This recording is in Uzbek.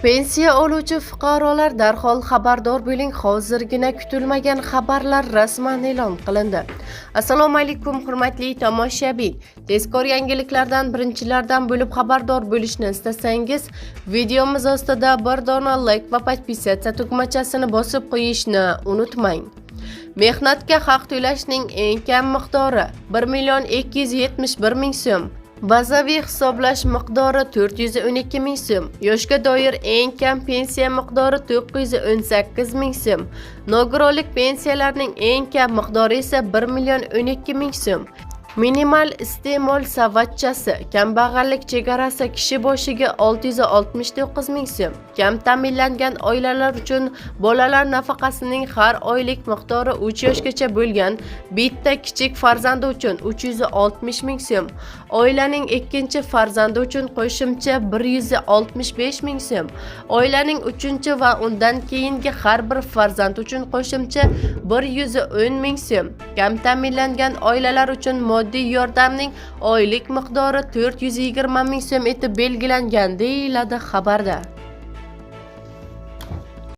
Pensiya oluvchi fuqarolar, darhol xabardor bo'ling, hozirgina kutilmagan xabarlar rasman e'lon qilindi. Assalomu alaykum, hurmatli tomoshabin. Tezkor yangiliklardan birinchilardan bo'lib xabardor bo'lishni istasangiz, videomiz ostida bir dona like va подписаться tugmachasini bosib qo'yishni unutmang. Mehnatga haq to'lashning eng kam miqdori 1 271 ming so'm. Bazaviy hisoblash miqdori 412 ming so'm. Yoshga doir eng kam pensiya miqdori 918 ming so'm. Nogironlik pensiyalarining eng kam miqdori esa 1 012 ming so'm. Minimal iste'mol savatchasi kambag'allik chegarasi kishi boshiga 669 ming so'm. Kam ta'minlangan oilalar uchun bolalar nafaqasining har oylik miqdori 3 yoshgacha bo'lgan bitta kichik farzandi uchun 360 ming so'm. Oilaning ikkinchi farzandi uchun qo'shimcha 165 ming so'm. Oilaning uchinchi va undan keyingi har bir farzand uchun qo'shimcha 110 ming so'm. Kam ta'minlangan oilalar uchun moddiy yordamning oylik miqdori 420 ming so'm etib belgilangan, deyiladi xabarda.